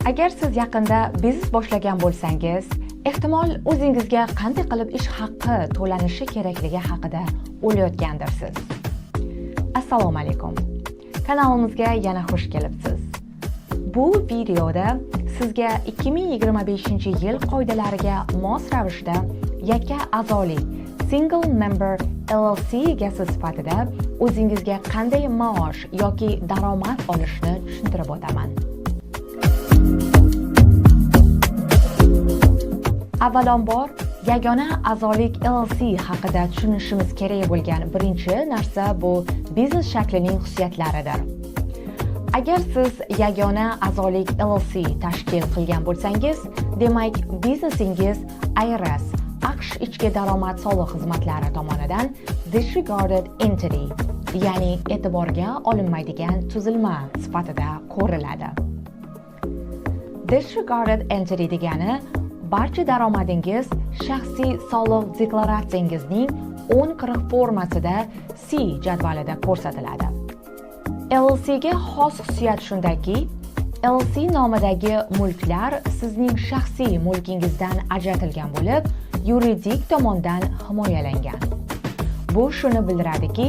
Agar siz yaqinda biznes boshlagan bo'lsangiz, ehtimol, o'zingizga qanday qilib ish haqi to'lanishi kerakligi haqida o'ylayotgandirsiz. Assalomu alaykum. Kanalimizga yana xush kelibsiz. Bu videoda sizga 2025-yil qoidalariga mos ravishda yakka a'zoli, single member LLC egasi sifatida o'zingizga qanday maosh yoki daromad olishni tushuntirib o'taman. Avvalambor, yagona a'zolik LLC haqida tushunishimiz kerak bo'lgan birinchi narsa bu biznes shaklining xususiyatlaridir. Agar siz yagona a'zolik LLC tashkil qilgan bo'lsangiz, demak, biznesingiz IRS, AQSh ichki daromad soliq xizmatlari tomonidan disregarded entity, ya'ni e'tiborga olinmaydigan tuzilma sifatida ko'riladi. Disregarded entity degani barcha daromadingiz shaxsiy soliq deklaratsiyangizning 1040 formasida C jadvalida ko'rsatiladi. LLC ga xos xususiyat shundaki, LLC nomidagi mulklar sizning shaxsiy mulkingizdan ajratilgan bo'lib, yuridik tomondan himoyalangan. Bu shuni bildiradiki,